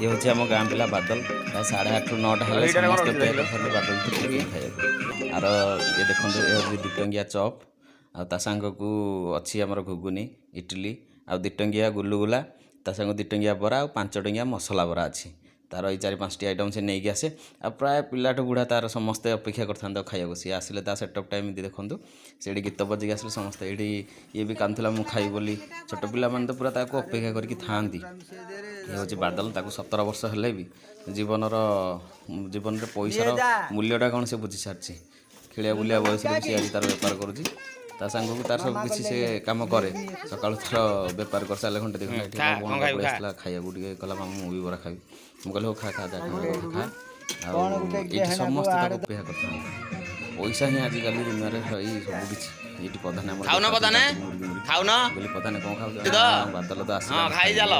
ଇଏ ହେଉଛି ଆମ ଗାଁ ପିଲା ବାଦଲ। ପ୍ରାୟ 8:30ରୁ 9ଟା ହେଲେ ଏଇଟାରେ କଣ ସମସ୍ତେ ଅଛି ଅପେକ୍ଷା ଦେଖିଲ? କରିଥାନ୍ତି ବାଦଲ ଟିଫିନ୍ ଖାଇବାକୁ। ଆର ଇଏ ଦେଖନ୍ତୁ, ଏ ହେଉଛି 2 ଟଙ୍କିଆ ଚପ୍, ଆଉ ତା ସାଙ୍ଗକୁ ଅଛି ଆମର ଘୁଗୁନି, ଇଟିଲି, ଆଉ 2 ଟଙ୍କିଆ ଗୁଲୁଗୁଲା, ତା ସାଙ୍ଗକୁ 2 ଟଙ୍କିଆ ବରା ଆଉ 5 ଟଙ୍କିଆ ମସଲା ବରା ଅଛି। ତାର ଏଇ ଚାରି ପାଞ୍ଚଟି ଆଇଟମ୍ ସେ ନେଇକି ଆସେ। ଆଉ ପ୍ରାୟ ପିଲାଠୁ ବୁଢ଼ା ତାର ସମସ୍ତେ ଅପେକ୍ଷା କରିଥାନ୍ତି ତାକୁ ଖାଇବାକୁ। ସିଏ ଆସିଲେ ତା ସେଟଅପ୍ଟା ଏମିତି ଦେଖନ୍ତୁ। ସେଇଠି ଗୀତ ବଜିକି ଆସିଲେ ସମସ୍ତେ ଏଇଠି। ଇଏ ବି କାନ୍ଦୁଥିଲା ମୁଁ ଖାଇବି ବୋଲି। ଛୋଟ ପିଲାମାନେ ତ ପୁରା ତାକୁ ଅପେକ୍ଷା କରିକି ଥାଆନ୍ତି। ଇଏ ହେଉଛି ବାଦଲ। ତାକୁ 17 ବର୍ଷ ହେଲେ ବି ଜୀବନରେ ପଇସାର ମୂଲ୍ୟଟା କ'ଣ ସେ ବୁଝି ସାରିଛି। ଖେଳିବା ବୁଲିବା ବୟସରେ ବି ସେ ଆଜି ତାର ବେପାର କରୁଛି। ତା ସାଙ୍ଗକୁ ତାର ସବୁ କିଛି ସେ କାମ କରେ। ସକାଳୁ ତାର ବେପାର କରିସାରିଲେ ଘଣ୍ଟେ 2 ଘଣ୍ଟା ଏଠି ଖା, ମୋ କଣ ଭଉଣୀଟା ଖାଇବୁ ପଳେଇ ଖା। ଆସିଥିଲା ଖାଇବାକୁ ଟିକେ। କହିଲା, ମାମୁଁ, ମୁଁ ବି ବରା ଖାଇବି। ମୁଁ କହିଲି, ହଉ ଖା ଖା, ଯା ଖାଇବା କଥା ଖା। ଆଉ ଏଇଠି ସମସ୍ତେ ତାକୁ ଅପେକ୍ଷା କରିଥାନ୍ତି। ପଇସା ହିଁ ଆଜିକାଲି ଦୁନିଆରେ ଏଇ ସବୁ କିଛି। ଏଇଠି ପ୍ରଧାନ ଆମର ଖାଉନ ବେପାର ପ୍ରଧାନ? ଚାଲିଛି ମୁରୁକି ମୁରୁକି। ଖାଉନ? ମୁଁ କହିଲି, ପ୍ରଧାନ, କ'ଣ ଖାଉଛ? ତ? ବାଦଲ ତ ଆସିଲା। ହଁ, ଖାଇ ଚାଲ।